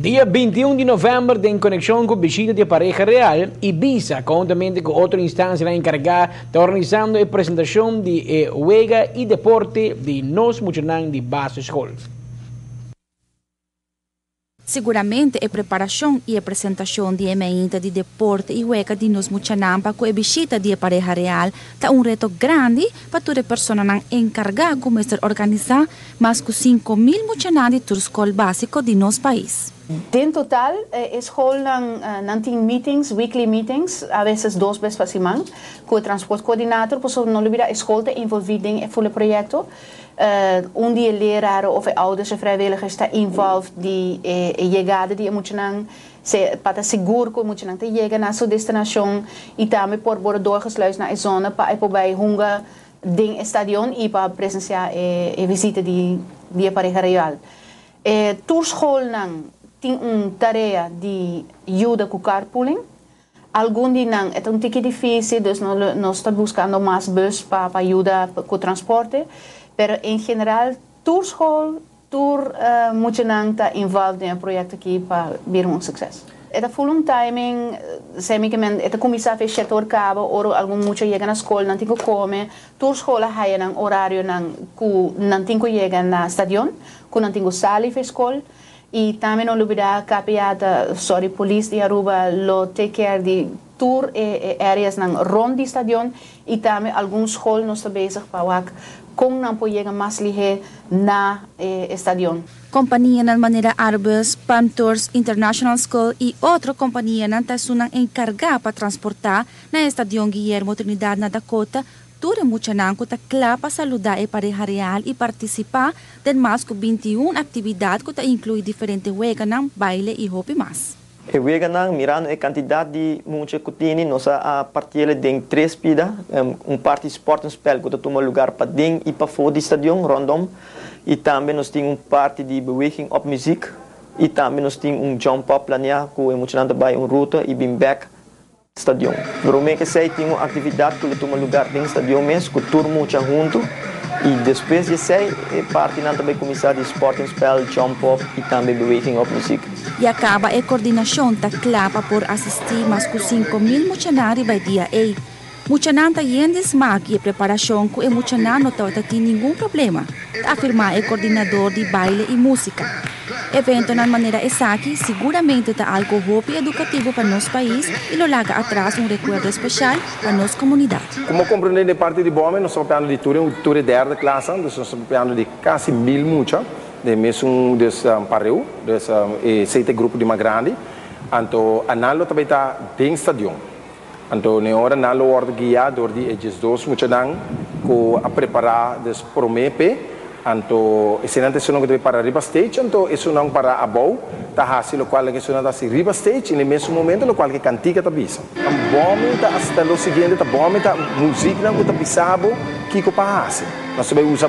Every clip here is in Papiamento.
Dia 21 di november, den conexion cu bishita di pareha real, Ibisa, conhuntamente cu otro instancia encarga, ta organisando e presentacion di e wega y deporte di nos muchanan di basisschool. Siguramente e preparacion y e presentacion di mainta di deporte y wega di nos muchanan pa cu e bishita di pareha real ta un reto grandi pa tur persona encarga cu mester organisa mas cu 5 mil muchanan di tur scol basico di nos pais. In totaal is school nan tin meetings, weekly meetings, a veces dos bes pa siman, cu e transportcoördinator, pues no lubida school ta envolvi den e full proyecto. Un di leraar of ouders en vrijwilligers ta involved di e yegada di muchanan se pa ta sigur cu muchanan ta yega na su destinacion y tambe por worden doorgesluisd na e zona pa e por bay hunga den stadion y pa presencia e visita di pareha real. Tur schoolnan tin un tarea di yuda cu carpooling. Algun di nan ta un tiki dificil, dus nos ta buscando mas bus pa yuda cu transporte. Pero en general, tur school, tur muchanan ta involved den e proyecto aki pa bira un succes. E ta full un timing, semicamente, e ta cuminsa 7 or caba, ora algun mucha yega na school, nan tin cu come, tur school haya nan horario nan cu nan tin cu yega na stadion, cu nan tin cu sali for school. Y tambe no lubida KPA, sorry, Polis di Aruba lo take care di tur e areas nan rond di stadion y tambe algun school nos ta bezig pa wak con nan por yega mas lihe na stadion. Compania nan manera Arbus, Palm Tours, International School y otro compania nan ta esunnan encarga pa transporta na stadion Guillermo Trinidad na Dakota tur muchanan cu ta cla pa saluda e pareha real y participa den mas cu 21 actividad cu ta inclui diferente weganan, baile y hopi mas. E weganan, mirando e cantidad di mucha cu tin, nos a parti den tres pida, un parti sport en spel cu ta tuma luga paden y pafo di stadion, rondom, y tambe nos tin un parti di beweging op muziek, y tambe nos tin un jump up planea cu muchanan ta bay un ruta y bin back stadion. Pero mi kier tin un actividad cu ta tuma luga den stadion mes, cu tur mucha hunto, y despues di esey, parti nan tambe cuminsa di sport en spel, jump up y tambe beweging op muziek. Y caba e coordinacion ta cla pa por asisti mas cu 5 mil muchanan riba dia ey. Muchanan ta yen di smaak y preparacion cu e muchanan no tin ningun problema, afirma e coordinador di baile y musica. Eventonan manera esaki siguramente ta algo hopi educativo pa nos pais y lo laga atras un recuerdo especial pa nos comunidad. Como comprende di parti di BOME, nos ta papiando di tur derde klas, nos ta papiando di casi 1000 mucha, di mesun dus pareu, dus e sete grupo di mas grandi. Anto, nan lo tambe ta den stadion. Anto, na ora nan lo wordo guia door di e 12 muchanan cu a prepara dus promepe. Anto, esey ta cu para riba stage, anto esunnan para abou, ta hasi locual cu esunnan ta hasi riba stage, y na mesun momento locual cu cantica ta bisa. Bomi ta hasta lo siguiente, ta bomi ta muziek nan cu ta bisabo kico pa hasi. Nos ta usa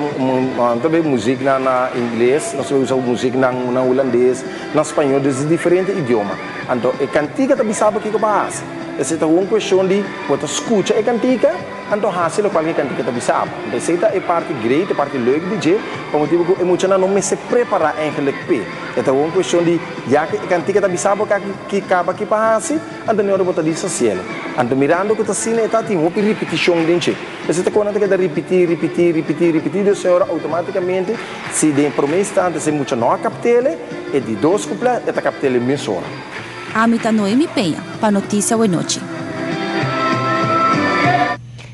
tambe muziek na ingles, nos ta usa muziek na hulandes, na spaño, di diferente idioma. Anto, e cantica ta bisabo kico pa hasi. Esey ta un cuestion di bo ta scucha e cantica, anto hasi locual cu cantica ta bisabo. Anto, esey ta e parti great, e parti leuk di dje, pa motibo cu e muchanan no mester prepara eigenlijk pe. E ta un cuestion di ya cu e cantica ta bisabo cu caba ki pa hasi, anto no bo ta di hasiele. Anto mirando cu ta asina e ta tin hopi repeticion den dje. Esey ta cu ta keda ripiti, ripiti, ripiti, ripiti, dus ora automaticamente, si den prome instante si mucha no a captele, e di dos couplet, e ta captele mesora. Ami ta Noemi Peña, pa Noticia Nochi.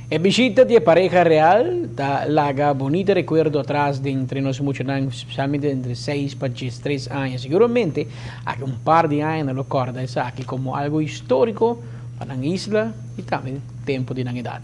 E bishita di pareha real ta laga bunita recuerdo atras di entre nos muchanan, especialmente entre 6 pa 3 aña. Siguramente, aki un par di aña lo corda esaki como algo historico pa e isla y tambe tempo di edad.